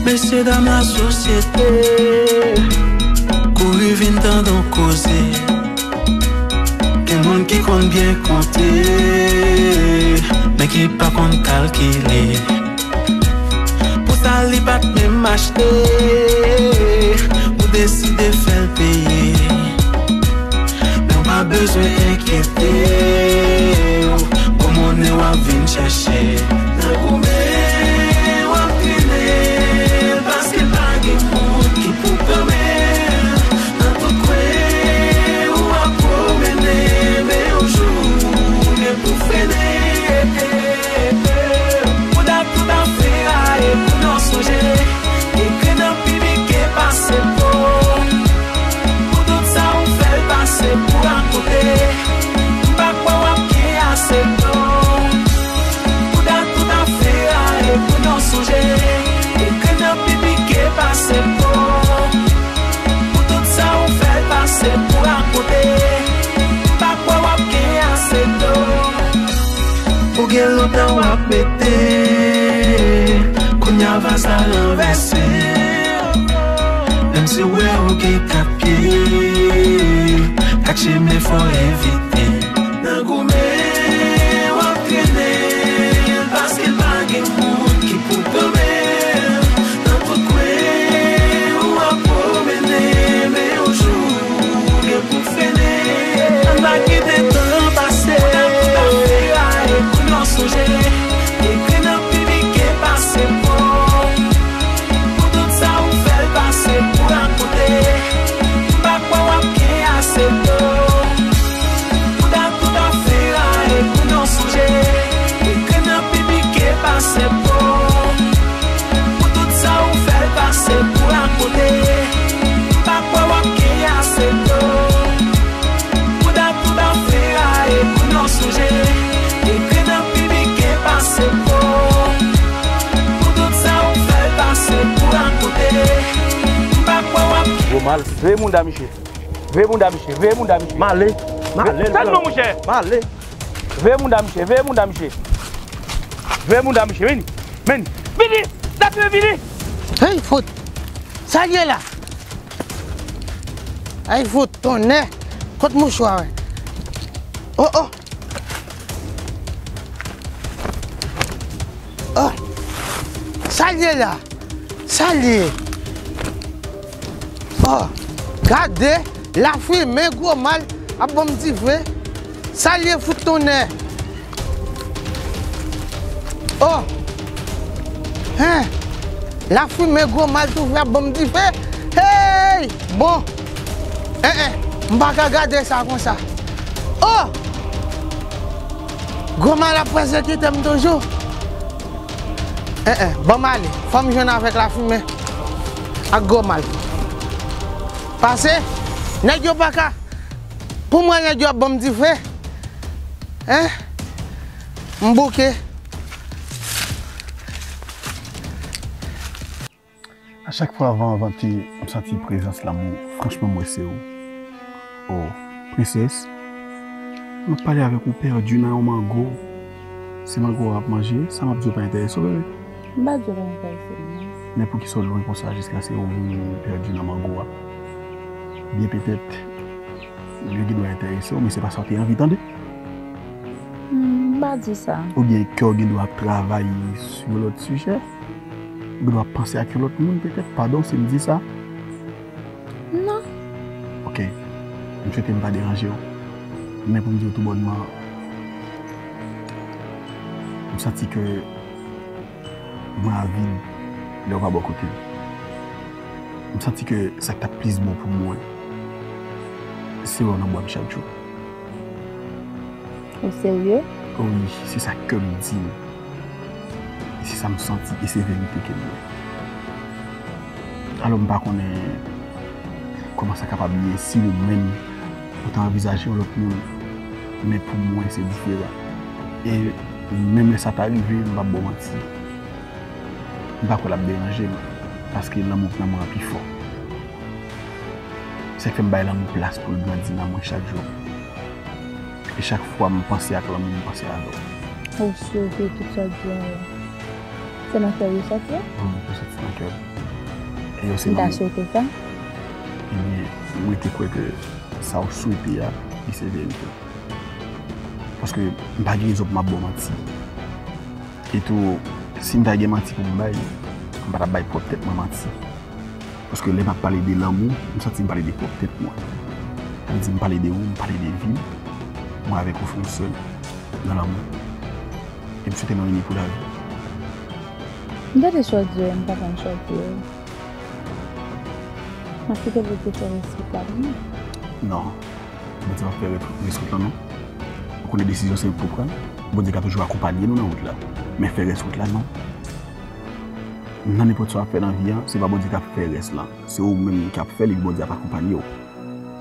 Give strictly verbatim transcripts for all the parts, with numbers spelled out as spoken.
Mesye dam lasosyete, kouri vin tande yon koze. Gen moun ki konn byen konte, men ki pa konn kalkile. Pou sa li pa t menm achte, ou deside fè l peye. Men w pa bezwen enkyete w, gwo monnen w ap vin chache. Nan goumen w ap trennen l, paske pa gen moun ki pou kanmen l. Nan tout kwen ou ap pwomennen, men yon jou ou gen pou frennen. Pou dat tout afè a, e pou nou sonje, ekri nan piblik e pase po. Pou tout sa ou fè l pase pou akote, m pa kwè w ap gen ase tan. Pou dat tout afè a, e pou nou sonje, ekri nan piblik e pase po. Pou tout sa ou fè l pase pou akote, m pa kwè w ap gen ase tan. Ou gen lontan w ap mete, kounye a vaz la ranvèse. Menm si w wè ou gen kat pye, kat chemen fò evite. Nan goumen w ap trennen, paske pa gen moun ki pou kanmen l. Nan tout kwen ou ap pwomennen, men yon jou ou gen pou frennen. Ann pa kite tan pase. Pou dat tout afè a, e pou nou sonje, ekri nan piblik e pase po. Pou tout sa ou fè l pase pou rakonte, m pa kwè w ap gen ase tan. Pou dat tout afè a, e pou nou sonje, ekri nan piblik e pase po. Pou tout sa ou fè l pase pou rakonte, m pa kwè w ap gen ase tan. Pou dat tout afè a, e pou nou sonje, ekri nan piblik e pase po. Pou tout sa ou fè l pase pou rakonte, m pa kwè w ap gen. Gwo mal, veye mounda misye. Veye mounda misye, veye mounda misye. M ale, m ale. Tann non, monchè. M ale. Veye mounda misye, veye mounda misye. Veye mounda misye, vini. Men, vini. Dati, vini. Hey, fout. Sa l ye la? Ay, fout, tonnè. Kot mouchwa, wi? Oh, oh. Oh. Sa l ye la? Sa l ye? Oh, gade, lafimen gwo mal ap ban m dife. Sa l ye, fout tonnè? Oh! Hen! Lafimen gwo mal tou vre ap ban m dife. Hey! Bon! En, en, m pa ka gade sa konsa. Oh! Gwo mal ap pèsekite m toujou. En, en, ban m ale. Fò m jwenn avèk lafimen ak gwo mal. Pase, nèg yo pa ka. Pou mwen, nèg yo ap ban m dife. Hen? M bouke. A chak fwa van an vante, m santi prezans lanmou. Franchman, m wè se ou. Oh, prensès, m ap pale avèk ou pèdi nan yon mango. Se mango a w ap manje, sa m ap di w pa enterese w, bebe. M pa di w pa enterese m, non. Men poukisa w lwen konsa jiska se ou menm ou pèdi nan mango a? Byen petèt, yo gen dwa enterese w, men se pa sa w te anvi tande. Hmm, m pa di sa. Oubyen kè w gen dwa ap travay sou yon lòt sijè? Ou gen dwa ap panse ak yon lòt moun, petèt? Padon si m di sa. Non. Ok. M swete m pa deranje w. Men pou m di w toubònman, m santi ke bra a vid lè w pa bò kote m. M santi ke sa k t ap plis bon pou mwen, se wè w nan bra m chak jou. Ou serye? Wi, se sa kè m di m. E se sa m santi, e se verite ke l ye. Alò, m pa konnen kòman sa kapab ye si ou menm ou ta anvizaje yon lòt moun, men pou mwen, se diferan. E menm lè sa ta rive, m p ap ba w manti. M pa kwè l ap deranje m, paske lanmou k nan mwen an pi fò. Se k fè m bay lanmou plas pou l grandi nan mwen chak jou. E chak fwa m panse ak lanmou, m panse avè w. Ou si ke tout sa k di an yo, se nan kè w yo soti? Wi, yo soti nan kè m. Yo se manman. M ta swete sa. Ebyen, mwen te kwè ke sa w swete a, li se verite. Paske m pa gen rezon pou m ap ba w manti. E tou, si m ta gen manti pou m bay, m pa t ap bay pwòp tèt mwen manti. Paske lè m ap pale de lanmou, m santi m pale de pwòp tèt mwen. Sa vle di m pale de ou, m pale de vi m. Mwen avèk ou fè yon sèl nan lanmou. E m swete nou ini pou lavi. M tande sa w di yo, m konprann sa w di yo. M ap kite Bondye fè rès wout la pou mwen. Non. Bondye p ap fè rès, rès wout lan, non. Ou konnen desizyon se ou k pou pran l. Bondye ka toujou akonpanye nou nan wout la. Men fè rès wout la, non. Nan nenpòt sa w ap fè nan vi an, se pa Bondye k ap fè rès lan. Se ou menm ki ap fè l, epi Bondye ap akonpanye w.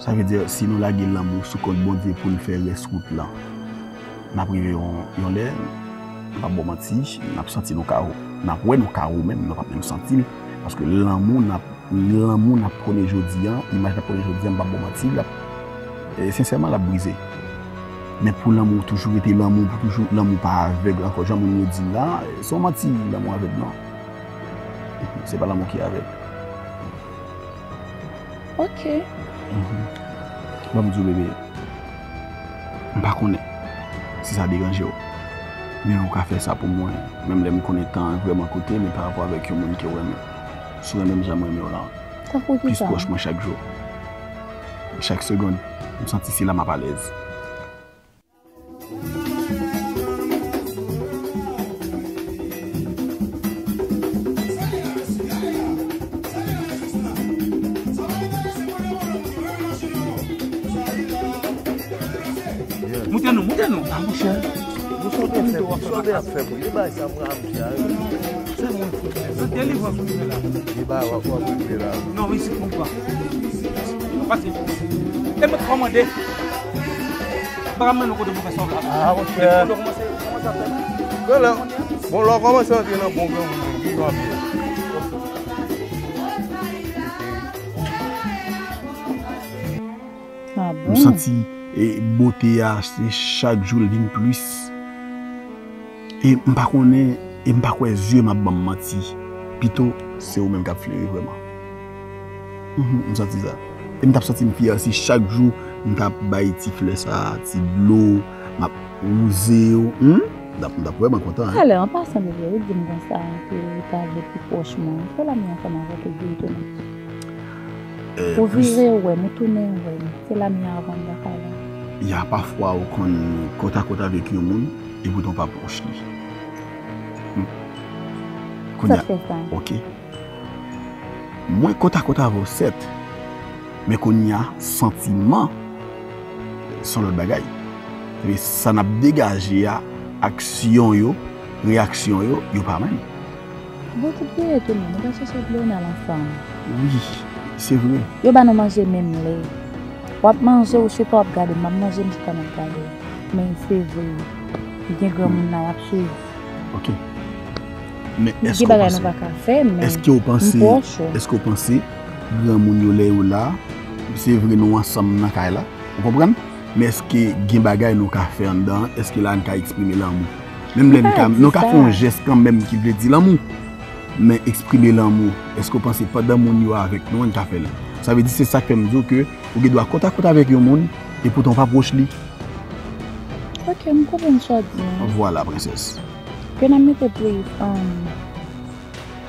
Sa vle di, si nou lage lanmou sou kont Bondye pou l fè rès wout lan, n ap rive yon, yon lè, m p ap ba w manti, n ap santi nou kawo. N ap wè nou kawo menm, nou p ap menm santi l. Paske lanmou n ap, lanmou n ap pwone jodi a, imaj n ap pwone jodi a, m p ap ba w manti, l ap, e, sensèman, l ap brize. Men pou lanmou toujou rete lanmou, pou toujou lanmou pa avèg ankò, jan moun yo di l la, se yon manti, lanmou avèg, non. Se pa lanmou ki avèg. Ok. Mhm. Ban m di w, bebe, m pa konnen si sa deranje w. Men ou ka fè sa pou mwen, menm lè m konnen tan an vrèman koute, men pa rapò avèk yon moun ke w renmen. Si w renmen m jan m renmen w lan, plis pwòch mwen chak jou. Chak segonn, m santi se la m ap alèz. Moute nou, moute nou. A, monchè. Nou sote ap fè, nou sote ap fè bri. E bagay sa mwen ap di a, wi. Se moun fout. Se delivrans ou vle la. E bagay w ap, w ap regle la. Non, wi, se konpran. Pase. E mwen kòmande. Pa ka mennen kote pou fè sa w la. A, monchè. Depi kote w kòmanse, kòmanse ap fè. Bon, lè w kòmanse antre nan bon granmoun, li jan vye. Ah bon? M santi, e, bote a, se chak jou l vin plis. E m pa konnen, e m pa kwè zye m ap ban m manti. Pito, se ou menm k ap fleri vrèman. Mhm, m santi sa. E m t ap santi m fyè si chak jou m t ap bay ti flè sa, ti dlo, m ap wouze yo. Hmm? M t ap, m t ap vrèman kontan, hein. Talè, an pasan, bebe, ou di m konsa ke ou ta vle pi pwòch mwen. Fè lami ansanm avèk ou, di l tounen. Ou vire wè m, ou tounen wè m. Se lami a avan m lakay la. Ya, pafwa ou konn kòtakòt avèk yon moun, epoutan w pa pwòch li. Hmm. Sa k fè sa? Ok. Mwen kòtakòt avè w, sèt. Men kounye a, santiman, se yon lòt bagay. Epi sa n ap degaje a, aksyon yo, reyaksyon yo, yo pa menm. Bon, tout vire tounen, nou ta chèche dlo n al ansanm. Wi, se vre. Yo ba nou manje menm lè. W ap manje, ou chita w ap gade m, m ap manje m chita m ap gade w. Men se vre, gen granmoun la y ap swiv. Ok. Men èske w panse, èske w panse, èske w panse granmoun yo lè yo la, se vre nou ansanm nan kay la, ou konprann? Men èske gen bagay nou ka fè anndan an? Èske la n ka eksprime lanmou? Menm lè n ka, nou ka fè yon jès kanmenm ki vle di lanmou. Men eksprime lanmou, èske w panse pandan moun yo avèk nou, n ka fè l? Sa vle di se sa k fè m di w ke ou gen dwa kòtakòt avèk yon moun, epoutan w pa pwòch li. Ok, m konprann sa w di an. Vwala, prensès. Ke n ap mete plis, um,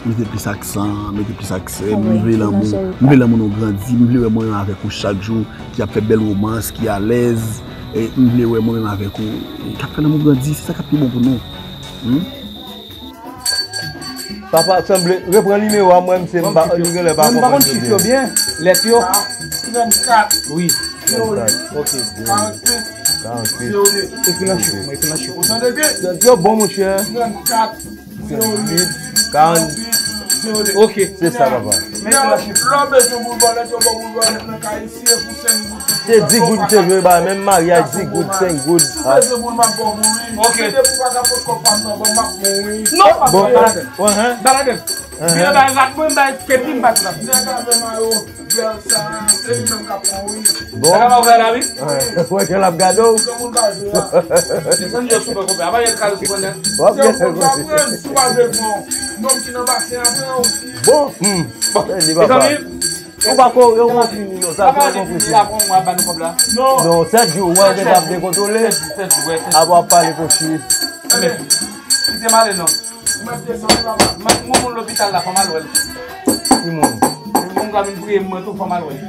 mete plis aksan, mete plis aksè. M vle lanmou, m vle lanmou nou grandi. M vle wè mwen menm avèk ou chak jou, ki ap fè bèl womans, ki alèz. E m vle wè mwen menm avèk ou, e, k ap fè lanmou grandi. Se sa k ap pi bon pou nou. Hmm? Papa, sanble, repran nimewo a, mwen, misye, m pa, nou genlè pa konprann yo byen. Lèt yo. Trannkat. Wi. Trannkat. Ok. Karanntuit. Karanntuit. Zewo de. Ekri nan chif, mwen, ekri nan chif. Ou tande byen? Yo bon, monchè. Trannkat. Karanntuit. Karanntuit. Zewo de. Ok. Se sa, papa. Men ekri nan chif. Lè w bezwen boul bòlèt, yo ba w boul bòlèt nan kay. Se di goud misye jwe ba, menm maryaj di goud, senk goud. Si w bezwen boul, m ap ba w boul, wi. Ok. Se depi w pa ka pot kòb pa m nan, ban m, m ap pran w, wi. Non, pa bon, ba ladann. Ba ladann. Vire bay rad mwen, bay kepi, m bat rad. Nèg avè mayo vè sa, se li menm k ap pran w, wi. Bon. Sa ka pa ouvè la, wi? Wè, jan l ap gade w. Desann yo sou pè konpè. Apa yè l kale sou pè nèt. W ap gen konpè. Si w pa vle pran w. Nonm ki nan basen an pran w. Bon, hmm. Bon, mezanmi, ou pa ko, yo konpli nou, sa pa konpli. Apre mwa ba nou kòb la. Non. Non, sèt jou, ou an gen ap dekontwole. Sèt jou, sèt jou, wè, sèt jou. Apre w ap pale konsi. Kite m ale non. Mwen moun lopital la, fò m al wè l. Ki moun? Moun ka vin priye mwen tou, fò m al wè l.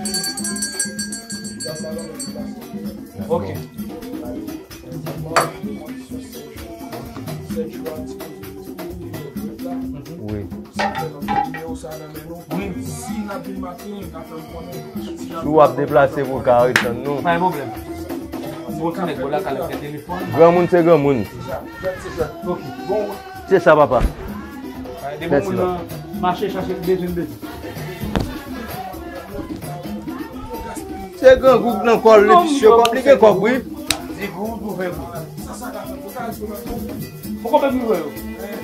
Ok. Wi. Si w ap deplase pou w ka retann nou. Pa gen pwoblèm. Bon, ti nèg bò la ka lè fè telefòn. Granmoun se granmoun. Ok. Se sa, papa. Depi moun nan mache chache bezwen bezwen. Se grangou k nan kò l, li fiche kòb, li gen kòb, wi. Di gou, di gou. Poko menm ouvè yo.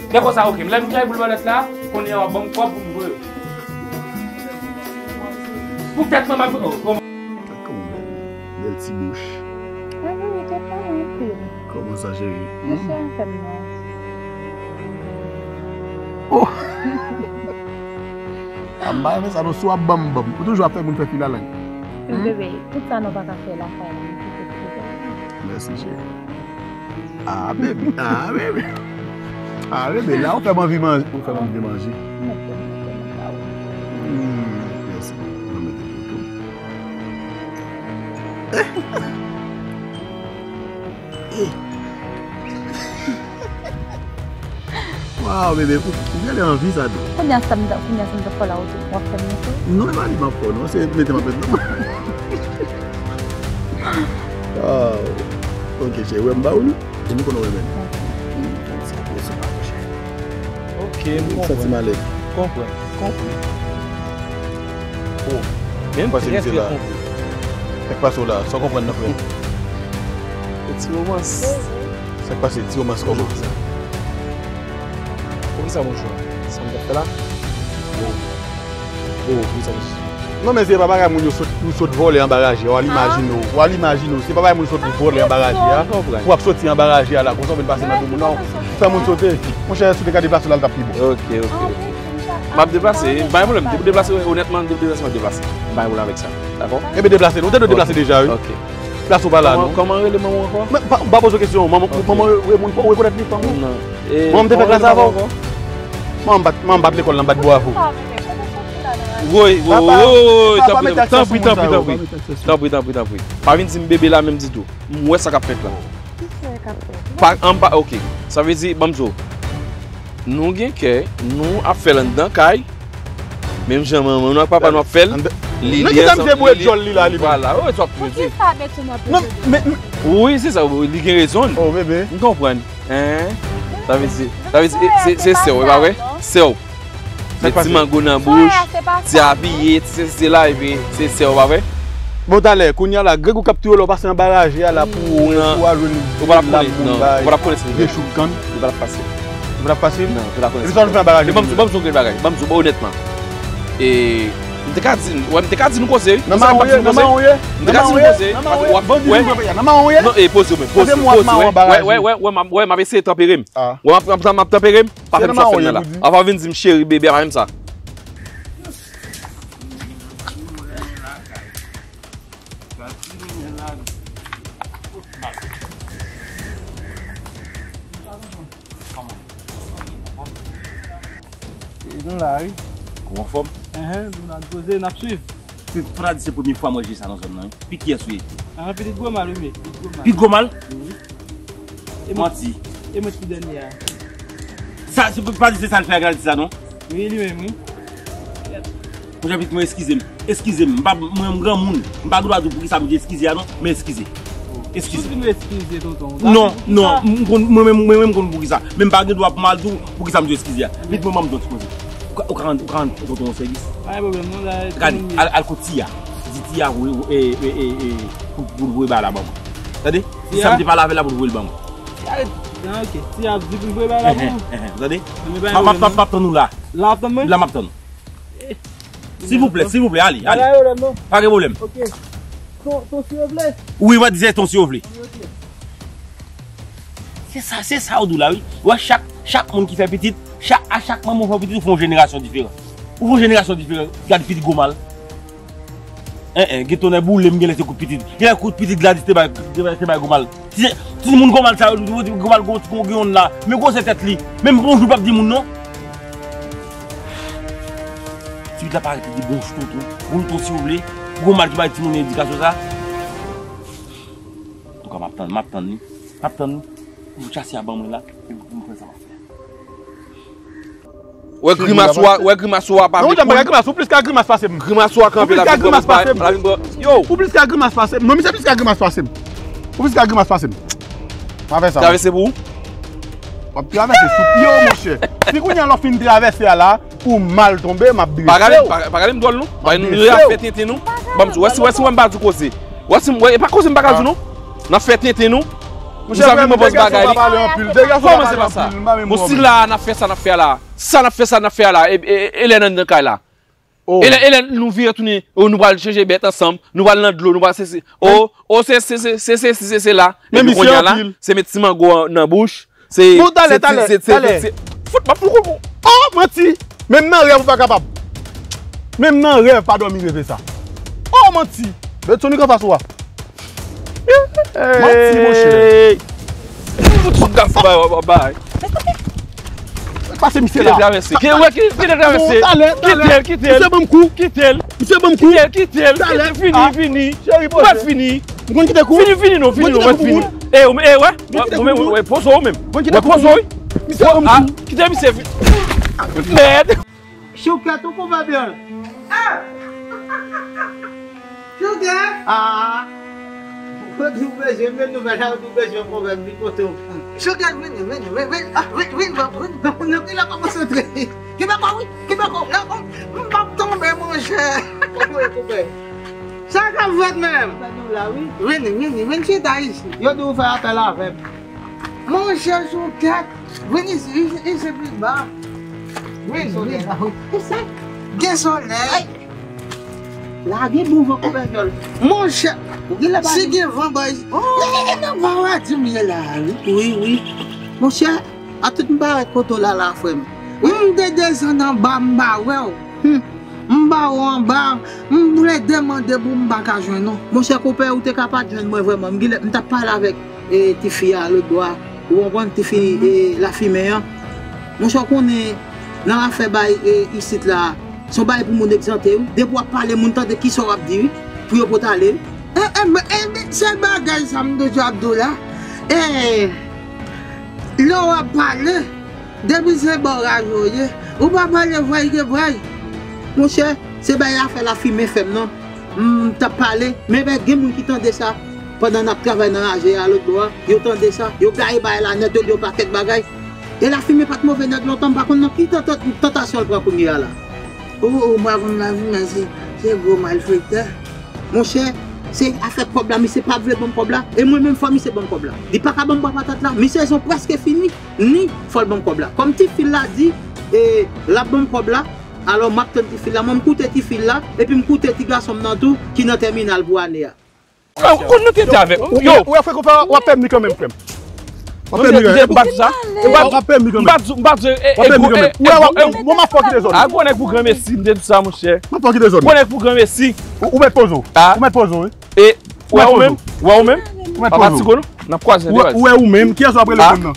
Lè konsa, ok. Lè m kay boul balèt la, kounye a w ap ban m kòb pou m ouvè yo. Poutèt mwen, m ap, oh, kòman? Gad kòman bèl, bèl ti bouch. Mwen vini, te pale anpil. Kòman sa, cheri? Mesye an fè m non. Oh! A m pa renmen sa non, si w ap ban m, ban m. Ou toujou ap fè moun fè filalang. Bebe, tout sa nou pa ka fè lakay la, nou kite tout. Mèsi, cheri. Ah, bebe. Ah, bebe. Ah, bebe, la ou fè m anvi manje. Ou fè m anvi manje. Hmm, mèsi. Mwen mete poto. Waw, bebe, ou, ou genlè anvi sa tou. Kounye a sa m ta, kounye a sa m ta fè la, ou di w ap fè m monte? Non, e pa li m ap fè w, non, se mete m ap mete non. Waw. Ok, cheri, wè m ba ou li. E nou konn ou renmen l. Hmm, se, se pa mwen, cheri. Ok, m konprann. Santi m alèz. Konprann, konprann. Oh, men m trè, trè konprann. Sa k pase w la? Sa w konprann nan, frè m? Yon ti romans. Sa k pase? Ti romans kòman? Poukisa? Poukisa, monchè? Sa m t ap fè la? Oh. Oh, poukisa, monchè? Non, men se pa bagay moun yo sot, yo sot vòlè anba raje a. W al imajine w. W al imajine w. Se pa bagay moun sot vòlè anba raje a. Pou w ap soti anba raje a la. Konsa w vin pase nan do moun nan. Fè moun sote. Monchè, si w te ka deplase w la, l t ap pi bon. Ok, ok, ok. M ap deplase, pa gen pwoblèm. Depi w deplase, onètman, depi w deplase, m ap deplase. M pa gen pwoblèm avèk sa. Dakò? Ebyen, deplase, nou te dwe deplase deja, wi. Ok. Plas ou pa la, non. Kòman, kòman rele manman w ankò? Men, pa, pa poze w kesyon, manman, manman, e, moun, ou rekonèt li, fanm ou? Non. E, manman m te fè klas avè w? Manman m bat, manman m bat lekòl la, m bat bwa avè w. Woy, woy, woy, tanpri, tanpri, tanpri, tanpri. Tanpri, tanpri, tanpri. Pa vin di m bebe la menm ditou. M wè sa k ap fèt la. Kisa k ap fèt? Pa, an pa, ok. Sa vle di, ban m di w. Nou gen kè, nou ap fè l anndan kay. Menm jan manman nou ak papa nou ap fè l. Li, men li kisa misye bwè djòl li la, li menm? Vwala, wè sa w ap di. Poukisa Beto nan pede? Non, men, men wi, se sa, li gen rezon l. Oh, bebe. M konprann. Hein? Sa vle di, sa vle di, se, se sè w, e pa vre? Sè w. Met ti mango nan bouch, ti abiye, ti sesi, se la, epi se sè w, pa vre? Bon, talè, kounye a la, grangou k ap touye w la, w pase anba raje a la pou ou, pou w al jwenn lam moun bay, vye chouk kann. Li pa t ap fasil. Li pa t ap fasil? Non, li pa t ap fasil. Epi sa w fè anba raje? Ban m di w, ban m di w yon bagay, ban m di w onètman. E, m te ka di, wè, m te ka di nou koze, wi. Nan maron w ye, nan maron w ye. M te ka di nou koze, w ap wè. Nan maron w ye. Non, e poze w menm, poze w, poze w, wè, wè, wè, wè, m ap eseye tanpere m. Wè, m ap, m ap, m ap tanpere m. Pa fè m sa w fè m nan la. Avan w vin di m cheri, bebe, a pa menm sa. Nou la, wi. Ou anfòm? Enhen, nou la poze, n ap swiv. Se, fò ta di se premye fwa mwen jwe sa nan zòn nan, wi. Pi kiyès ou ye? Ah, pitit gwo mal, wi, men. Pitit gwo mal. Pitit gwo mal? Wi. Manti. E mwen ki dènye a. Sa, se pa di se sa l fè a, gade sa, non? Wi, li menm, wi. Monchè, pitit mwen, eskize m. Eskize m. M pa, mwen, m granmoun. M pa gen dwa di w poukisa m di eskize a, non. Men eskize. Eskize. Ou di nou eskize, tonton. Non, non. M konn, mwen menm, mwen menm, m konn poukisa. Men m pa gen dwa pou m al di w poukisa m di eskize a. Pitit mwen, ban m di w ti koze. Ou ka, ou ka rann, ou ka rann tonton yon sèvis? Pa gen pwoblèm, non, la. Gade, al, al kot Tiya. Di Tiya, e, e, e, e, pou, pou l voye bagay la ban mwen. Tande? Di sa m te pale avè l la pou l voye l ban mwen. Ah, ok. Tiya di pou l voye bagay la pou ou. Tande? M ap, m ap, m ap tann ou la. La w ap tann mwen? La m ap tann ou. Silvouplè, silvouplè, ale, ale. Pa gen pwoblèm, non. Pa gen pwoblèm. Ok. Ton, ton, silvouplè. Wi, mwen di se ton, silvouplè. Wi, ok. Se sa, se sa w di w la, wi. Ou wè, chak, chak moun ki fè pitit, Chak, a chak moman ou fè yon pitit, ou fè yon jenerasyon diferan. Ou fè yon jenerasyon diferan. Gad pitit gwo mal. En, en, gen tonnè boule m, genlè se kout pitit. Genlè kout pitit Gladys te bay, te bay, te bay gwo mal. Ti, ti moun gwo mal sa yo, gwo mal gwo, gwo, gwo yonn la. Men gwosè tèt li. Menm bonjou l p ap di moun non. Ti pitit la pa rete di bonjou tonton. Bonjou tonton si w vle. Gwo mal ki bay timoun edikasyon sa. Antouka, m ap tann, m ap tann li. M ap tann li. Pou chase a ban mwen la, pou, pou m fè sa m ap fè. Wè grimas ou a, wè grimas ou a pa vle koul. Grimas ou a kanpe la vin pran, la vin pran. Yo. Ou plis ka grimas pase m. Non, misye plis ka grimas pase m. Ou plis ka grimas pase m. Pa fè sa. Travèse pou ou? W ap travèse sou pye w, monchè. Si kounye a lè w fin travèse a la, ou mal tonbe, m ap drese w. Pa gade m dwòl non. M ap drese w. Ban m di w, wè si, wè si wè m pa di w koze. Wè si, wè, e pa koze m pa ka di w non. N ap fè tenten nou. Monchè, frè m, degre sa w pa pale anpil. Degre sa w pa pale anpil. Kòman se pa sa? Bon, si la a n ap fè sa n ap fè a la. Sa n ap fè sa n ap fè a la. E, e, e lè n anndan kay la. E lè, e lè nou vire tounen, o, nou pral chanje bèt ansanm, nou pral nan dlo, nou pral se, se, o, o, se, se, se, se, se, se, se, se la. Epi kounye a la, se met ti mango nan bouch. Se, bon, talè, se, talè, se, se, talè. Se, fout, m ap fout kou pou. Oh, manti! Menm nan rèv ou pa kapab. Menm nan rèv, pa dòmi reve sa. Oh, manti! Bèt Sonic anfas ou a. Manti, monchè. Fout, fout, gad fout, bay, bay, bay. Pase misye la. Kite travèse. Ki, wè, ki, kite travèse. Talè, talè. Kite l, kite l. Misye ban m kou. Kite l. Misye ban m kou. Kite l, kite l. Talè. Kite l, fini, fini. Cheri, poze. Ou mèt fini. M konn kite kou. Fini, fini, non, fini, non, mèt fini. E, ou, e, wè. Mwen kite kou. Wè, poze ou menm. Mwen kite kou. Wè, poze ou, wi. Misye ban m kou. Kite misye fi-, mèd. Choukèt ou koupe byen. Ah! Choukèt! Ah! Ou di w bezwen m, men nouvèl la, ou di w bezwen pwoblèm, li kote w. Choukèt, vini, vini, vini, vini, ah, vini, vini, vini, vini, vini, vini, la pa konsantre. Kenbe kò, wi, kenbe kò. La, m, m p ap tonbe, monchè. Kòman e koupe? Sa k ap fèt menm? Vini, vini, vini chita isit. Yo di w fè apèl avè m. Monchè, Choukèt, vin isi, isi, isi pi ba. Vin, vin. Gen solèy. Lage bon van koupe vyòl. Monchè, si gen van bay. Oh, nan paradis m ye la, wi. Wi, wi. Monchè, a tout m parèt kote w la, la, frè m. M te desann anba, m pa wè w. Hmm. M ba w anba, m plede mande pou m pa ka jwenn ou. Monchè, konpè, ou te ka pa t jwenn mwen vrèman. M genlè, m t ap pale avèk, e, tifi a lòt bò a. Ou konprann, tifi, e, lafimen an. Monchè, ou konnen, nan afè bay, e, isit la, se yon bagay pou moun egzante, wi. Depi w ap pale, moun tande kisa w ap di, wi. Pou yo pot ale, wi. E, e, e, se bagay sa m toujou ap di w la. E, lè w ap pale, depi se bò raje w ye, ou pa pale vway ke vway. Monchè, se bay afè lafimen fè m nan. M t ap pale, men ben gen moun ki tande sa. Pandan n ap travay nan raje a lòt bò a, yo tande sa, yo gaye bagay la nèt, yo di yon pakèt bagay. E lafimen pa t move nèg lontan, m pa konn nan ki tanta-, tantasyon l pran kounye a la. Ou, ou pa konn lafimen se, se gwo malfektè. Monchè, se afè kòb la, misye pa vle ban m kòb la. E mwen menm fò misye ban m kòb la. Li pa ka ban m bwa patat la, misye zon prèske fini. Ni fò l ban m kòb la. Kòm tifi l la di, e, l ap ban m kòb la, alò m ap tann tifi l la. Mwen m koute tifi l la, epi m koute ti gason m nan tou, ki nan tèminal pou ane a. Ou konn nou te di avèk ou. Yo. Ou wè frè konpè, w ap pèdi kanmenm, frè m. W ap pèdi kanmenm. M pa di sa. M pa di, m pa di, e, w ap pèdi kanmenm. Ou wè, w ap, mwen m ap fè w kite zòn. A, gwo nèg pou granmesi, m te di sa, monchè. M ap fè w kite zòn. Gwo nèg pou granmesi. Ou, ou mèt poze w. Ou mèt poze w, wi. E, ou wè ou menm? Ou wè ou menm? Ou mèt poze w. Pa fatige w non. N ap kwaze nan debaz. Ou wè ou menm? Kiyès w ap rele menm nan?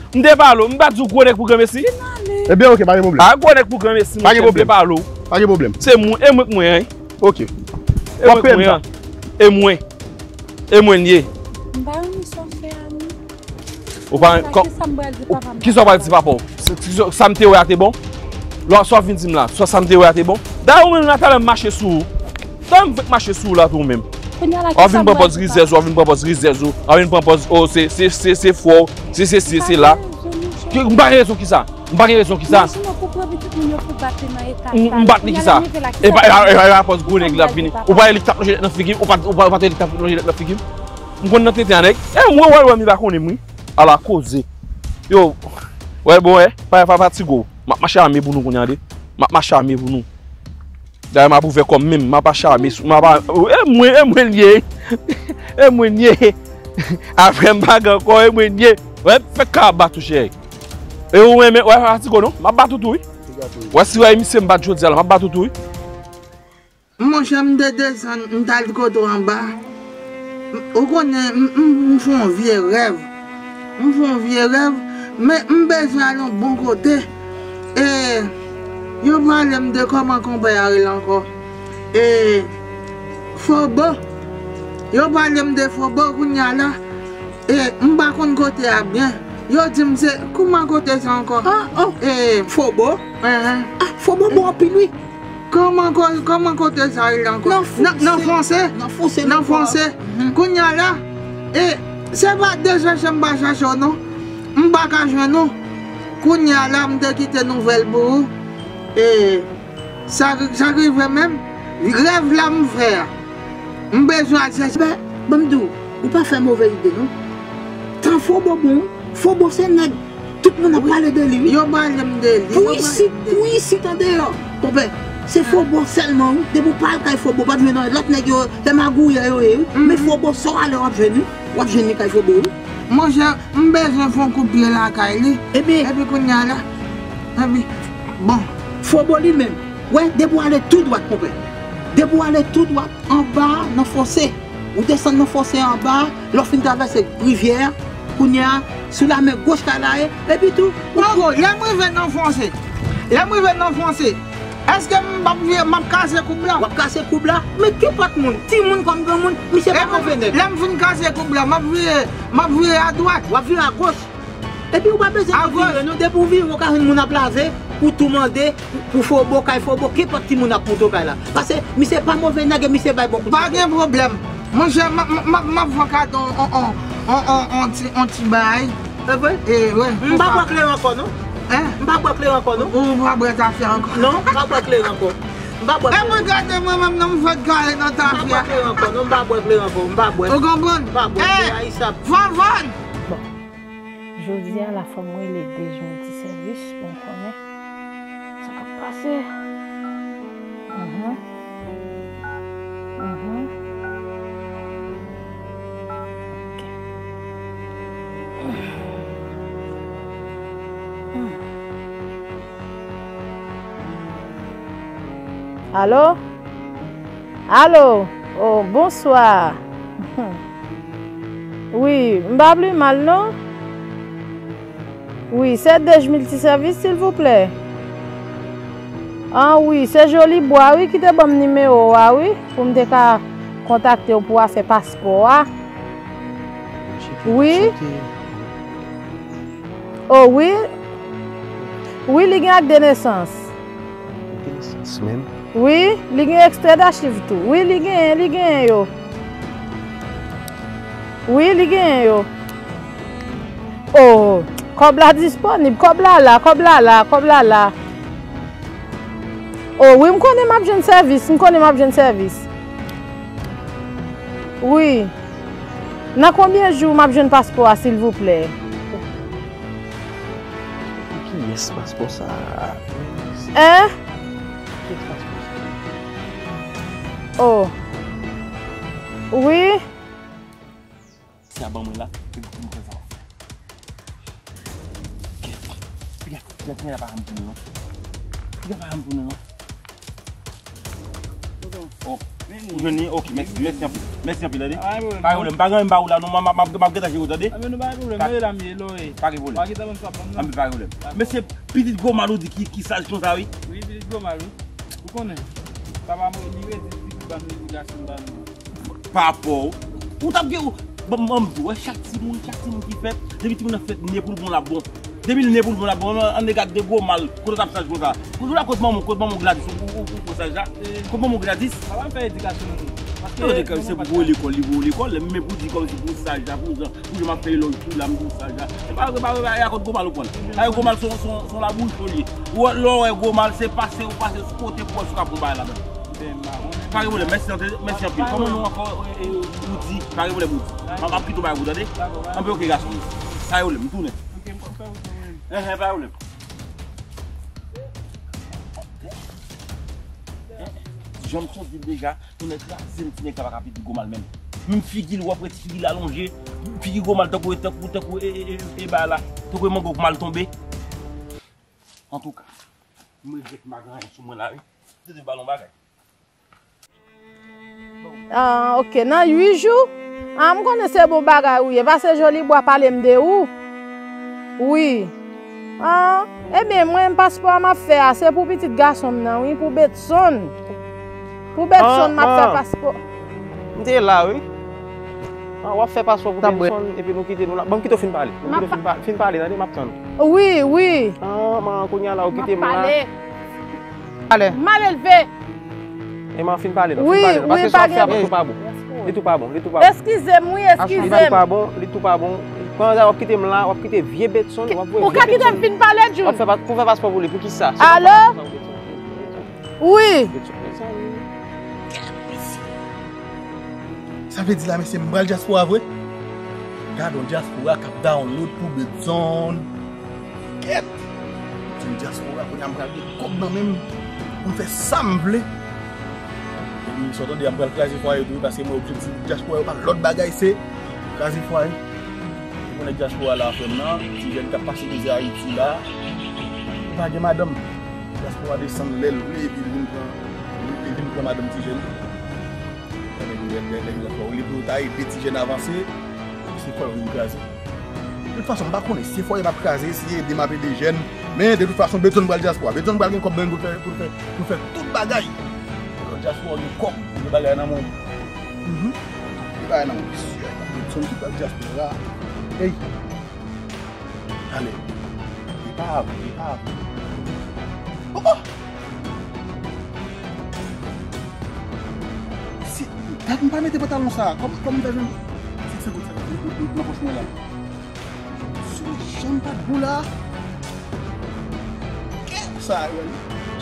M te pale w, m pa di w gwo nèg pou granmesi. Ebyen, oke, pa gen pwoblèm. A, gwo nèg pou granmesi, monchè, m te pale w. Pa gen pwoblèm. Se mwen, e mwen k mwen an, wi. Oke. E mwen k mwen an. E mwen. E mwen l ye. M pa renmen sa w fè a non. Ou pa renmen, kisa m pral di papa m? Kisa w pral di papa w? Sa m te wè a te bon? Lò sa w vin di m la, sa, sa m te wè a te bon? Dayè ou menm la talè m mache sou ou. Talè m fèk mache sou ou la tou ou menm. W ap vin pran pòz rizèz ou, w ap vin pran pòz rizèz ou, w ap vin pran pòz, o, se, se, se, se frè w, se, se, se, se la. M pa gen rezon kisa? M pa gen rezon kisa? M, m bat li kisa? E pa, e pa, e pa, e pa pòz gwo nèg la vini. Ou pa wè li k t ap lonje nèg nan figi m? Ou pa, ou pa, ou pa t wè li k t ap lonje nèg nan figi m? M konn nan tenten a nèg. E mwen wè, wè, m pa konnen m wi. Ala koze. Yo, wè, bon, wè, pa, pa fatige w. M ap mache ame pou nou kounye a, tande. M ap mache ame pou nou. Dayè, m ap ouvè kò m menm, m ap mache ame sou, m ap a, e mwen, e mwen l ye. E mwen l ye. Apre m pa gen ankò, e mwen l ye. Wè, fèk ka ap bat ou, cheri. E ou renmen, wè, pa fatige w non. M ap bat ou tou, wi. Wè, si w wè misye m bat jodi a la, m ap bat ou tou, wi. Monchè, m te desann, m t al kote w anba. M- Ou konnen, m, m, m fè yon vye rèv. M fè yon vye rèv, men m bezwen al yon bon kote. E yo pale m de kòman konpè a rele ankò. E Fobo. Yo pale m de Fobo kounye a la. E m pa konn kote a byen. Yo di m se, kouman kote sa ankò? Ah, oh, e Fobo? Ah, Fobo bon anpil, wi. Kòman ko- kòman kote sa rele ankò? Nan Fonse. Nan Fonse. Nan Fonse. Kounye a la, e se pa de chèche m pa chèche w non. M pa ka jwenn ou. Kounye a la, m te kite nouvèl pou ou. E sa, sa rive menm, rèv la m fè a. M bezwen al chèche. Ban m di w, ou pa fè move ide non. Tan Fobo bon, Fobo se nèg tout moun ap pale de li, wi. Yo pale m de li. Pou isit, pou isit andeyò, konpè, se Fobo sèlman, wi. Depi w pa al kay Fobo, w p ap jwenn anyen. Lòt nèg yo, se magouyè yo ye, wi. Men Fobo, sa w ale, w ap jwenn, wi. W ap jwenn li kay Fobo, wi. Monchè, m bezwen fè yon kout pye lakay li. Ebyen. Epi kounye a la, epi, bon. Fobo li menm, wè, depi w ale tou dwat, konpè. Depi w ale tou dwat, anba, nan Fonse. Ou desann nan Fonse anba, lè w fin travèse rivyè a, kounye a, sou la men goch kay la ye, epi tou, ou Poko, lè m rive nan Fonse, lè m rive nan Fonse, èske m p ap vire, m ap kase koub la? W ap kase koub la? Men kenpòt moun, timoun kòm granmoun, misye pa move nèg. Lè m fin kase koub la, m ap vire, m ap vire adwat. W ap vire agoch. Epi ou pa bezwen vire non, depi ou vire, ou ka jwenn moun ap lave, ou tou mande pou Fobo, kay Fobo, kenpòt timoun ap monte w kay la. Paske misye pa move nèg e misye bay bon kout. Pa gen pwoblèm. Monchè, m ap, m ap, m ap, m ap fè w kado on, on, on, on, on ti, on ti bagay. E vre? E, wi. M pa bwè kleren ankò, non. Hein? M pa bwè kleren ankò, non. Ou pa bwè tafya ankò. Non, m pa bwè kleren ankò. M pa bwè kleren. E mwen gade mwen menm, non, m fèk gare nan tafya. M pa bwè kleren ankò, non, m pa bwè kleren ankò, m pa bwè. Ou konprann? M pa bwè, se ayisap. Vanvann! Bon. Jodi a la fò m rele Dejou yon ti sèvis pou m konnen sa k ap pase. Mhm. Mhm. Ok. Alo? Alo? Oh, bonswa. Wi, m pa pli mal non. Wi, se Dej Miltisèvis, silvouplè. An wi, se Jolibwa, wi, ki te ban m nimewo a, wi, pou m te ka kontakte w pou afè paspò a. Wi. O wi. Wi, li gen ak de nesans. Wi, li gen ekstrè dachiv tou. Wi, li genyen, li genyen yo. Wi, li genyen yo. O, kòb la disponib, kòb la la, kòb la la, kòb la la. O, wi, m konnen m ap jwenn sèvis, m konnen m ap jwenn sèvis. Wi. Nan konbyen jou m ap jwenn paspò a, silvouplè? Pou kiyès paspò sa a? Hein? Pou kiyès paspò sa a? Oh. Wi. Se a ban mwen la, epi pou mwen fè sa w ap fè. Piga, piga, piga pa janm tounen non. Piga pa janm tounen non. Oh, ou jwenn li? Ok, mèsi, mèsi anpil. Mèsi anpil, tande. Pa gen pwoblèm. Pa gen anyen m ba ou la non, m ap, m ap, m ap gentan jere w, tande. A, men nou pa gen pwoblèm. Mwen la m ye, lò e. Pa gen pwoblèm. Pa gentan ban m sa ban m nan. Anpil pa gen pwoblèm. Mesye, pitit gwo mal ou di ki, ki saj konsa, wi. Wi, pitit gwo mal, wi. Ou konnen. Papa mwen, li redi pitit ban nou, li gason ban nou. Pa rapò, ou t ap gen, ou, ban m, ban m di w, wè, chak timoun, chak timoun ki fèt, depi timoun nan fèt, ne pou l bon l ap bon. Depi l ne pou l bon l ap bon, ann, ann gade de gwo mal, kote w t ap saj konsa. Kote w la, kote manman, kote manman Gladys, ou, ou, ou, ou pran saj la? Kote manman Gladys? Papa m fè edikasyon nou. Paske yo te ka, se pou voye lekòl, li voye lekòl, men pou di kòmsi pou saj la, pou jan, pou jan m ap fè elòj tou la, m di w saj la. E pa, e pa, e pa, e a kote gwo mal ou pran l. Sa yo gwo mal se yon, se yon, se yon labouch yo ye. Ou wè, lè w wè gwo mal, se pase, ou pase sou kote pou wè si w ka pran bagay ladan. Pa gen pwoblèm, mèsi, mèsi anpil. Kòman non ankò, e, e, Woody? Pa gen pwoblèm, Woody. M ap, m ap kite w bay Woody, tande? Anpil, ok, gason. Pa gen pwoblèm, m tounen. Enhen, pa gen pwoblèm. Jan m sot di l deja, tounen kraze m, ti nèg sa pa ka pitit gwo mal menm. Menm figi l, w ap wè ti figi l alonje, figi gwo mal tankou, tankou, tankou, e, e, e, e, bagay la, tankou e mango k mal tonbe. Antouka, m regrèt m pa gen anyen sou mwen la, wi. Tete ba l yon bagay. Ah, ok, nan uit jou? Ah, m konnen se bon bagay ou ye. Pase Jolibwa pale m de ou. Wi. Ah, ebyen, mwen, paspò a m ap fè a, se pou pitit gason m nan, wi, pou Betson. Pou Betson, m ap fè paspò. M te la, wi. Ah, w ap fè paspò pou Benson, epi nou kite nou la. Ban m kite w fin pale. Ban m kite w fin pa-, fin pale, tande, m ap tann ou. Wi, wi. Ah, man, kounye a la, ou kite m la. M ap pale. Ale. Malelve. E man, fin pale, non. Wi, wi, pa gen. Li tou pa bon. Li tou pa bon. Li tou pa bon. Eskize m, wi, eskize m. Li tou pa bon. Li tou pa bon. Pandan w ap kite m la, w ap kite vye Betson, w ap voye vye Betson. Ou ka kite m fin pale, Jun? W ap fè pa-, pou fè paspò pou li, pou ki sa? Alo? Wi. Sa vle di la, mesye, m pral dyaspora vre? Gad on dyaspora k ap download pou Betson. Kèt! Di m dyaspora, kounye a m pral gen kòb nan men m pou m fè sa m vle. Epi, sa w tande a, m pral kraze fwaye tou, paske mwen, objektif dyaspora yo pa lòt bagay, se kraze fwaye. Ou konnen dyaspora la, frè m nan, ti jèn k ap pase mizè Ayiti la, li pa gen madanm. Dyaspora desann lè l vle, epi l vin pran, li vin pran madanm ti jèn. Nèg, nèg, nèg, nèg, ou leve, ou ta ede ti jèn avanse, se fwaye ou vin kraze. De tout fason, m pa konnen si se fwaye m ap kraze, si ede m ap ede jèn, men de tout fason, Betson pral dyaspora. Betson pral gen kòb nan men pou l fè, pou l fè, pou l fè tout bagay. Lòt dyaspora gen kòb, gen bagay nan men w. Mhm. Gen bagay nan men w, mesye. Betson ki pral dyaspora. Ey! Ale. Li pa avè, li pa avè. Oh, oh! Si, dat m pa mete pantalon sa. Kòman, kòman m fè jwenn senk san goud sa nan pòch mwen la? Si yon jan m pa t gou la. Kè sa,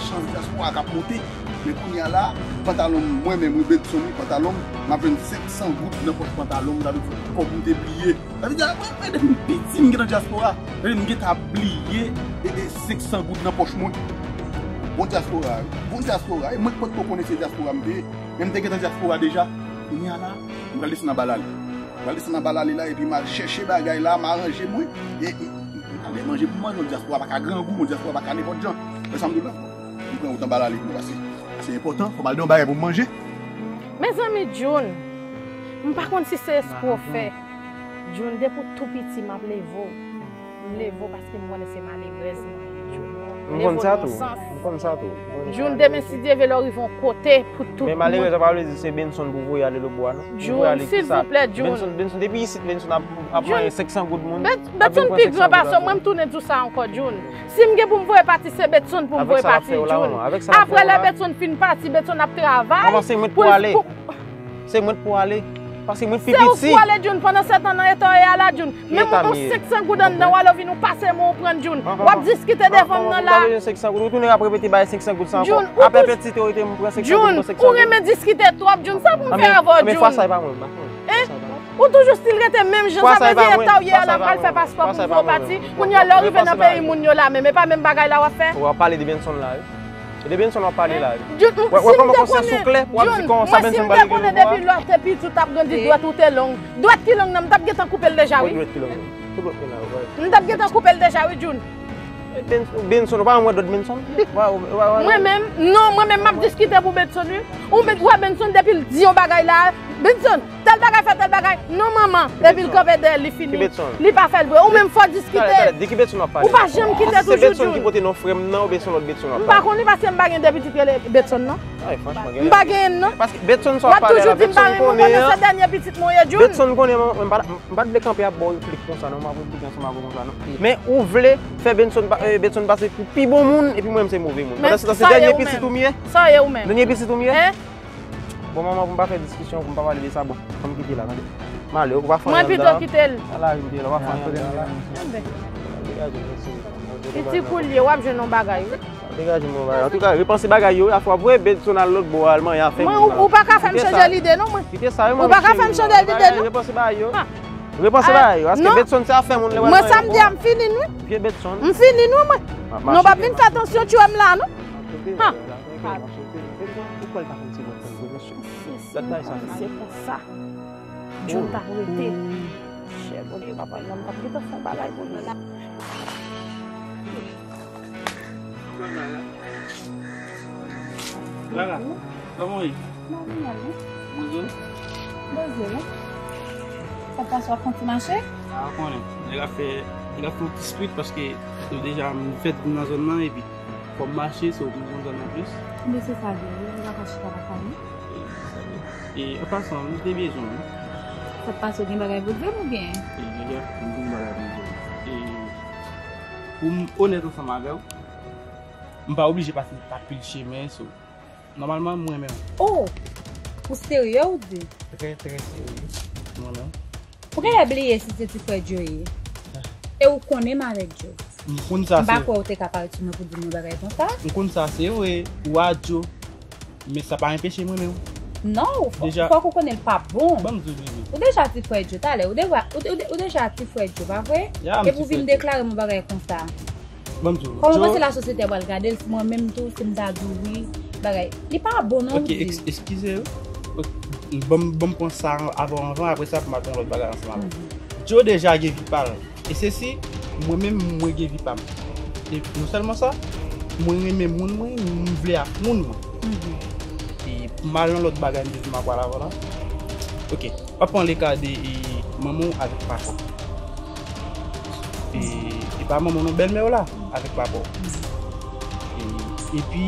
chans dyaspora k ap monte. Men kounye a la, pantalon m, mwen menm, wi, Betson, wi, pantalon m, m ap jwenn senk san goud nan pòch pantalon m, sa vle di kòb m te bliye. Sa vle di, mwen, mwen, depi m piti, m gentan dyaspora. Sa vle di, m gentan bliye, e, e, senk san goud nan pòch mwen. Bon dyaspora, wi. Bon dyaspora. E mwen k potko konnen se dyaspora m te ye. Men m te gentan dyaspora deja. Kounye a la, m pral desann anba lali. M pral desann anba lali la, epi m al chèche bagay la, m aranje mwen. E, e, m pral manje pou manje, yon dyaspora pa ka grangou, yon dyaspora pa ka nenpòt jan. Wè sa m di w la? M pran wout anba lali, paske se enpòtan, fò m al de yon bagay pou m manje. Mezanmi, Jun, m pa konn si se espre w fè. Jun, depi w tou piti, m ap leve w. M leve w paske m konnen se malerèz mwen ye, Jun. M konn sa tou. M konn sa tou. Jun, demen, si Dye vle, lè w rive yon kote, pou tout moun. Men malerèz la pa vle di se Benson pou voye ale lòtbò a, non. Jun, silvouplè, Jun. Benson, Benson, depi isit, Benson ap, ap manyen senk san goud moun. Benson pi gran pase w, mwen m tounen di w sa ankò, Jun. Si m gen pou m voye pati, se Betson pou m voye pati, Jun. Apre lè Betson fin pati, Betson ap travay. Kòman se mwen pou ale? Se mwen k pou ale. Paske mwen pi piti. Se ou k pou ale, Jun, pandan se tan nan eta w ye a la, Jun. Menm yon senk san goud anndan w ale, w vin ou pase men w pran, Jun. W ap diskite devan m nan la. Ou tounen ap repete bay senk san goud sa ankò. Apre petite ou rete m pran senk san goud, pran senk san goud. Jun, ou renmen diskite twòp, Jun. Sa pou m fè avè w, Jun? Hein? Ou toujou still rete menm jan, sa vle di eta w ye a la, m pral fè paspò pou m voye w pati. Kounye a lè w rive nan peyi moun yo la menm, e pa menm bagay la w ap fè? W ap pale de Benson la, wi. E de Benson w ap pale la, wi. Jun, m, wè, si m te konnen, Jun, mwen, si m te konnen depi lè w te piti, w t ap grandi, dwèt ou te long. Dwèt ki long nan, m t ap gentan koupe l deja, wi. Dwèt ki long nan. M t ap gentan koupe l deja, wi, Jun. Benson, ou pa wè dwèt Benson? Mwen menm, non, mwen menm, m ap diskite pou Benson, wi. Ou wè Benson, depi l di yon bagay la, Benson, tèl bagay fè tèl bagay. Non, manman. Epi l kanpe dèyè l, li fini. Li pa fè l vre. Ou menm fò diskite. Talè, talè, de ki Betson w ap pale? Ou pa janm kite toujou Jun. Se Betson ki pote non frè m nan oubyen se yon lòt Betson w ap pale? M pa konn li paske m pa gen de pitit rele Betson, non. Ay, franchman, gen. M pa genyen, non. Paske Betson sa w ap pale la, Betson konnen an. Betson konnen mwen, mwen se dènye pitit mwen ye, Jun. Betson konnen mwen, mwen pa, mwen pa t vle kanpe ap ba w replik konsa, non, m ap replike ansanm avè w konsa, non. Men ou vle fè Betson pa-, eh, Betson pase pou pi bon moun, epi mwen menm se move moun. Pandan se tan, se dènye pitit ou m ye? Sa w ye ou menm? Dènye pitit ou m ye? Hein? Bon, manman, pou m pa fè diskisyon, pou m pa pale de sa, bon, fò m kite la, tande. M ale, ou pa fè anyen anndan. Mwen pito kite l. Ala, m te la, ou pa fè anyen anndan la. Enben. Degaje, mesye. Piti koulye, w ap jwenn yon bagay, wi. Degaje, mwen, bagay. Antouka, repanse bagay yo, afwa, vwe, Betson al lòt bò, al manyen afè moun nan. Ou pa ka fè m chanje lide, non, mwen. Kite sa, wi, manman cheri. Ou pa ka fè m chanje lide, non. Repanse bagay yo. Repanse bagay yo. Paske Betson se afè moun, lè w al manyen. Mwen, samdi a, m fini, non. Vye Betson. M fini, non, mwen. Non, pa vin fè atansyon, tchwe m la, non. Ou kwè l pa konn se mwen k pran gwo mesye? Gad bagay sa. Se konsa. Jun t ap rete. Chè Bondye, papa, nan m t ap gentan fè bagay pou li. Lara, kòman w ye? Bonjou. Bonjou. Sa pase, w ap fè yon ti mache? A, w konnen. Nèg ap fè, nèg ap fè yon ti street paske nou deja fèt vin nan zòn nan epi fò m mache, so m konn zòn nan plis. Men se sa vre wi, ou pa ka chita lakay ou. E, an pasan, m te bezwen w. Sa k pase, w gen bagay pou di m oubyen? E, gen, gen, m gen bagay pou m di w. E, pou m onèt ansanm avè w, m pa oblije pase pa pil chemen, so, nòmalman, m renmen w. Oh! Ou serye, ou di? Trè, trè serye. M renmen w. Ou genlè bliye si se ti frè Joe ye. E ou konnen m avèk Joe. M konn sa se. M pa kwè ou te ka parèt sou mwen pou di m yon bagay konsa. M konn sa se vre, ou a Joe. Men sa pa enpeche m renmen w. Non, ou fò, deja, fòk ou konnen l pa bon. Ban m di w, bebe. Ou deja ti frè Joe, talè. Ou deja, ou, ou, ou deja ti frè Joe, pa vre? Ya, m ti frè Joe. Epi ou vin deklare m yon bagay konsa. Ban m di w, Joe. Kòman w panse lasosyete a pral gade l si mwen menm tou, si m ta di w wi, bagay? Li pa bon non, ou di. Ok, eks-, eskize yo. Ok, ban m, ban m pran sa avè w anvan, apre sa pou m al pran lòt bagay ansanm avè w. Mhm. Joe deja gen vi pa l. E se si mwen menm mwen gen vi pa m. E non sèlman sa, mwen renmen moun mwen, m vle ak moun mwen. Mhm. E m al nan lòt bagay m te di m ap pral avè w la. Ok, w ap pran leka de, e, manman w avèk papa w. E, e pa manman w non, bèlmè w la avèk papa w. E, epi,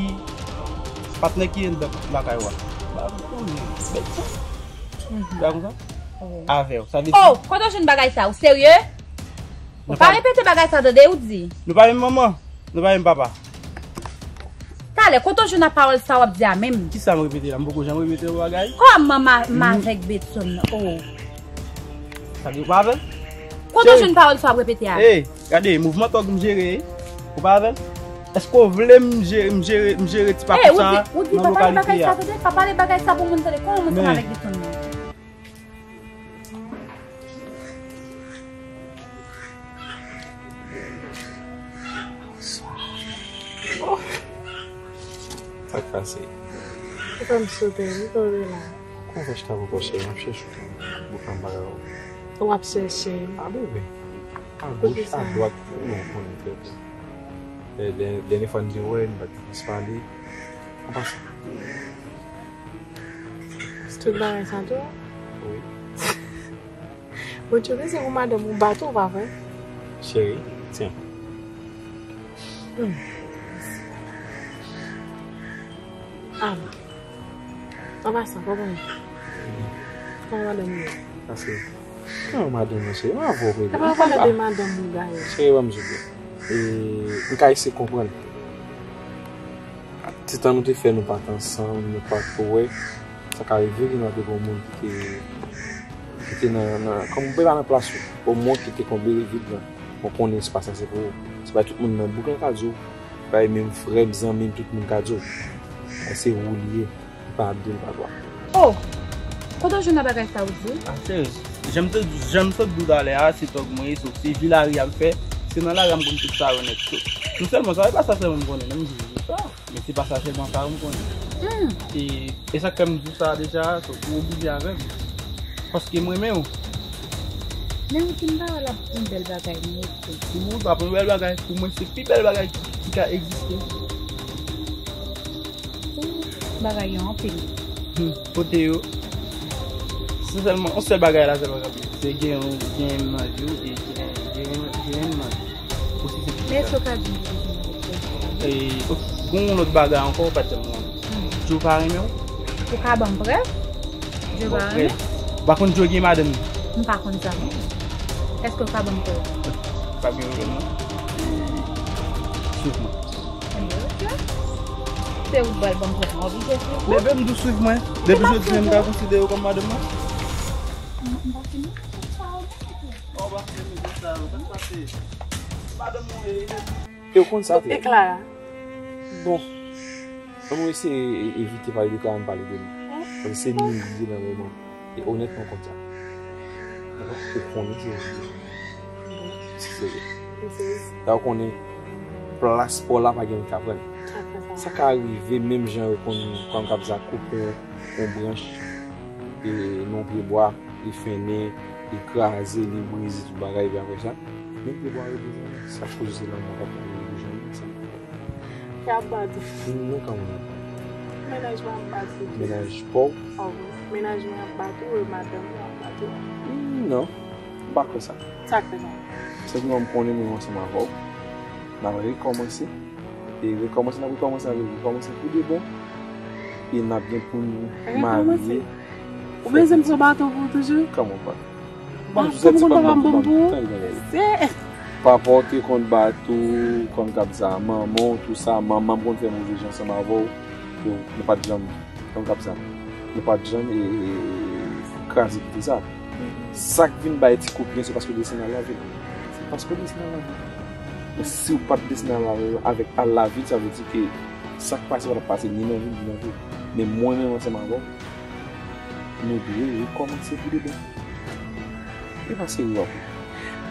patnè ki anndan lakay ou a. Ba, ou konnen, bèl sa. Mhm. Ba konsa? Wi. Avè w. Sa vle di. Oh, kote w jwenn bagay sa? Ou serye? Ou pa repete bagay sa, tande, ou di. Nou pa menm manman, nou pa menm papa. Talè, kote w jwenn ak pawòl sa w ap di a menm? Kisa m repete la? M poko janm repete yon bagay. Kòman m, m avèk Betson nan? Oh. Sa vle di ou pa avè l? Kote w jwenn pawòl sa w ap repete a? Ey, gade, mouvman tòg m jere, ou pa avè l? Èske w vle m jere, m jere, m jere ti papou sa nan lokalite a? Ey, ou di, ou di, pa pale bagay sa, tande, pa pale bagay sa pou moun tande. Kòman m ansanm avèk Betson nan? Sa k pase? Ou fè m sote wi, tande la. Kòman w fè chita pou kò cheri? M ap chèche w pou m pa wè w. Ou ap chèche m? A, bebe. A goch, a dwat, ou konnen trè byen. Dè-, dè-, dènye fwa n te wè, n pa t gen chans pale. An pasan. Se tout bagay sa tou? Wi. Bon, Dye, se pou madanm ou bat ou, pa vre? Cheri, tiens. Hmm. Ala. An pasan, kòman? Kòman madanm ou ye? Pase. Kòman madanm mwen, cheri? Mwen avè w, bebe. Sa pa pale de madanm ou, dayè. Cheri, ban m souple. E, m ka eseye konprann. Ti tan nou te fè nou pa t ansanm, nou pa t wè, sa ka rive ke nou te gen yon moun ki te, ki te nan, nan, kòm mwen pa nan plas ou, omwen ki te konble vid lan. Mwen konnen se pa sa se pou ou. Se pa tout moun nan bouk lan ka di w, se pa menm frè m, zanmi m, tout moun ka di w. Se ou li ye, li pa Abdel, pa twa. Oh! Kote w jwenn nan bagay sa ou di? Ah, serye. Jan m te, jan m sot di w talè a, se tòg mwen ye, so, se vi lari ap fè, se nan lari a m konn tout sa yo nèt. So, non sèlman sa, e pa sa sèlman m konnen, non, m di w sa. Men se pa sa sèlman sa yo m konnen. Hmm. E, e sa k fè m di w sa deja, so, ou oblije avè m. Paske m renmen w. Men ou di m pa wè l ap yon bèl bagay, non, oke. Pou ou, l pa yon bèl bagay. Pou mwen, se pi bèl bagay ki, ki ka egziste. Bagay yo anpil. Hmm, kote yo? Se sèlman, yon sèl bagay la sèlman k ap di. Se gen, gen yon nan vi w e gen, gen, gen yon nan vi w. Osi senp ke sa. Men èske w ka di m ki rezonan avèk Djo? E, ok, gen yon lòt bagay ankò, ou pa t janm konnen. Hmm. Djo pa renmen w? Ou ka ban m prèv? Djo pa renmen? Ou pa konn Djo gen madanm li? M pa konn sa, non. Èske w ka ban m prèv? Pa gen pwoblèm, non. Swiv mwen. Ebyen, ok. Se ou k pral ban m prèv, mwen oblije swiv ou. Bebe, m di w swiv mwen. Depi jodi a, m ka konsidere w kòm madanm mwen. M, m pa fini. Sa w di tou. Ou pa fini, sa, ou pa fini. Madanm mwen, e, e. E w konn sa, frè. E Clara? Bon. Ann nou eseye e-, evite pale de Clara, ann pale de nou. Paske se nou li ye nan moman. E onètman konn sa. Dakò? Ou konnen se, se, se, sa ou konnen plas pa w la pa gen moun k ap pran l. Sa ka rive menm jan yo konn, konn k ap di sa koupe yon, yon branch, e, nan yon pye bwa, li fennen, li kraze, li brize, tout bagay, epi apre sa, menm pye bwa yo brize, sa koze se lanmò k ap pran li, li janm sa. Ap bat ou. Non, kanmenm. Mennaj mwen ap bat ou. Mennaj pa w? Oh, mennaj mwen ap bat ou, e madanm ou ap bat ou. Hmm, non, m pa kwè sa. Sa k fè non? Senpleman, m konnen mwen ansanm avè w. N ap rekòmanse. E rekòmanse, n ap rekòmanse, n ap rekòmanse pou de bon. E n ap gen pou n marye. Ou bezwen m sou bato pou ou toujou? Kòman pa? Ban m sou sèt ti ban m ban m pou ou. Papa w te konn bat ou, konn k ap di sa, manman w, tou sa, manman m konn fè move jan ansanm avè w. Yo, nou pa t janm, konn k ap di sa, nou pa t janm e, e, e, kraze kite sa. Sa k vin bay ti kout men, se paske w desann al lavi l. Se paske w desann al lavi l. Men si w pa t desann al lavi l, avèk al lavi l, sa vle di ke sa k pase pa t ap pase ni nan vi l, ni nan vi w. Men mwen menm ansanm avè w, nou dwe rekòmanse pou de bon. E pa serye w ap ri.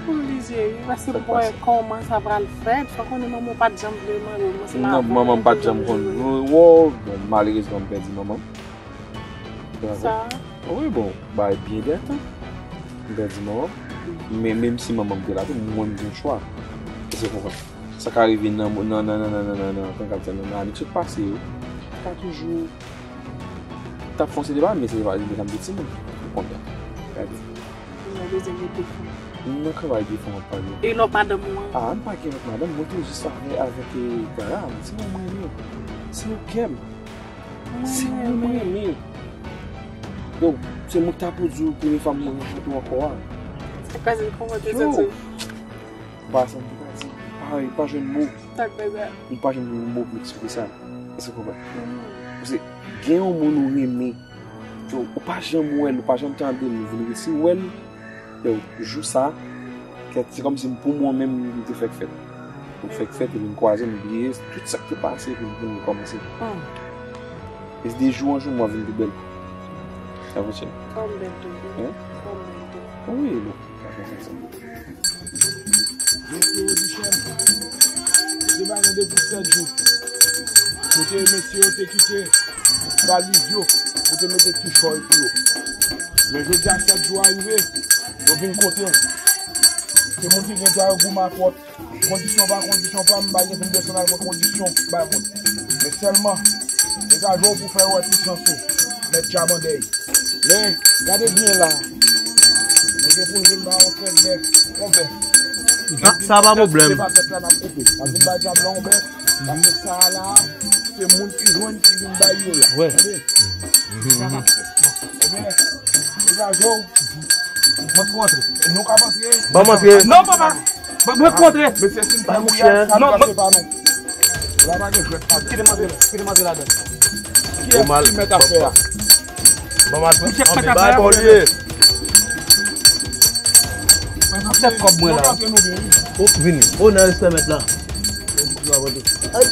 Oblije wi, paske pou wè kòman sa pral fèt, fò konnen manman w pa t janm vle mande w, mwen se... Non, manman m pa t janm konn. Wo, bon, malerezman, m pèdi manman m. Sa? Wi, bon, bagay byen dètan. M pèdi manman m. Men menm si manman m te la tou, mwen m gen chwa. Èske w konprann? Sa ka rive nan, nan, nan, nan, nan, nan, nan, nan, nan, nan, nan ane k sot pase yo. Pa toujou. T ap fè yon seri de bagay, men se pa li menm ki timoun. Ou konprann? Gade. Mwen bezwen gen de fanm. Nan travay de fanm ap pale. E lòt madanm ou an? Ah, m pa gen lòt madanm, mwen te jis avè, avèk, eh, Dara, se ou mwen renmen. Se ou kè m. Se ou mwen renmen. Yo, se mwen ki ta pou di w premye fwa mwen rankontre w ankò a. Sa k pase, kòman w te santi w? M pa santi m te ka di, m pa, m pa jwenn mo. Sa k fè sa? M pa jwenn mo pou eksplike sa. Èske w konprann? Paske gen yon moun ou renmen, ke w pa janm wè l, ou pa janm tande l, ou vin resi wè l, yo, jou sa, kèt, se kòmsi pou mwen menm, m te fèk fèt. M fèk fèt, epi m kwaze, m bliye tout sa k te pase, epi m vin rekòmanse. E se de jou an jou, mwen vin pi bèl. Sa vre, chè? Kòm bèl tou. Hein? Kòm bèl tou. Wi, bon. Mesye yo di chèn, yo te bay randevou sèt jou. Kote mesye yo te kite valiz yo, pou te mete kichòy pou yo. Men jodi a sèt jou a rive, yo vin kote w. Se moun ki gen dwa yo goumen ak wòt. Kondisyon pa kondisyon pa m, m pa gen pou m desann al pran kondisyon bay moun. Men sèlman, degaje w pou fè wè pisans ou, mèt djabandèy. Men, gade byen la. Nou gen pou n vin ba yon fèt bèf, yon bèf. Sa, sa pa pwoblèm. Se pa fèt la n ap koupe. N ap vin bay dyab la yon bèf. Paske sa a la, se moun ki jwenn ki vin bay yo la. Tande? Sa n ap fè. Ebyen, degaje w. Mwen tou antre. Nou ka antre. Ban m antre. Non, papa. Mwen tou antre. Mesye, si n pa mouye, sa n pase pa nou. La pa gen jwèt pa. Kite m antre, kite m antre ladan. Kiyès ki mèt afè a? Ban m antre. Misye k mèt afè a. Bay bò l ye. Chèf kòb mwen la. O, vini. O, nan respè mèt la. Ay.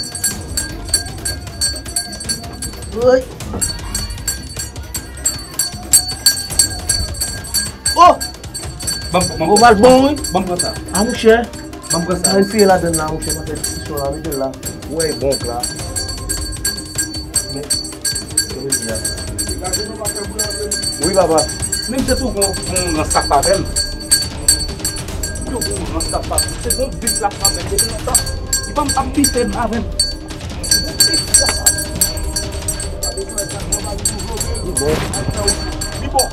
Ay. Oh! Ban m, ban m. Ou pral bon, wi. Ban m pran sa. A, monchè. Ban m pran sa. Al eseye ladann la, monchè, pa fè diskisyon la, mete l la. Ou wè, bon k la. Men, se mezi a. Wi, papa. Men misye tou gon, gon, gon rans k ap avè m. Tou gon rans k ap avè m. Se gon bif l ap avè m depi lontan. Li pa m ap bife m avè m. Li bon. Li bon.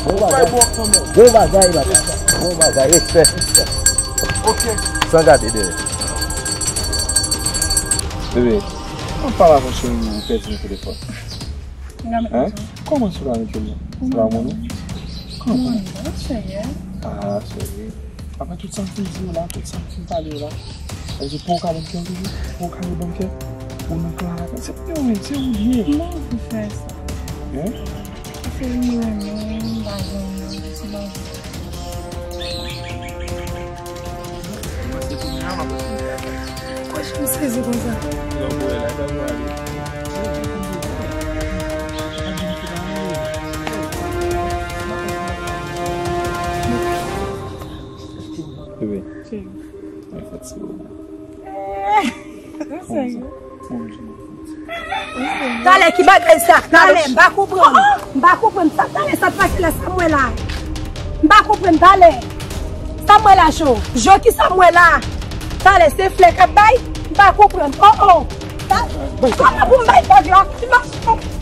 Bon bagay. Bon bagay, papa. Bon bagay. Respè. Ok. San gade dèyè. Bebe, ann pale avan cheri m, ou pèdi nan telefòn. Hein? Kòman sou la, Michel? Sou la, mon? Kòman? Ah, serye. Apa tout sa m fin di w la, tout sa m fin pale w la. Èske pou w ka ban m kè w toujou? Pou w ka reban m kè? Ou nan kla a, se, yo menm, se ou l ye. Kòman ou fè sa? Hein? Paske m renmen w, m pa jwenn ti manje. Kòch m sezi konsa. Bebe. Mwen fatige w. Ou serye? Talè, ki bagay sa? Talè, m pa konprann. M pa konprann sa. Talè, sa k pase la, sa m wè la? M pa konprann, talè. Sa m wè la, Jo? Jo, ki sa m wè la? Talè, se flè k ap bay? M pa konprann. Oh, oh. Kòman pou m bay bag la? Ti mache.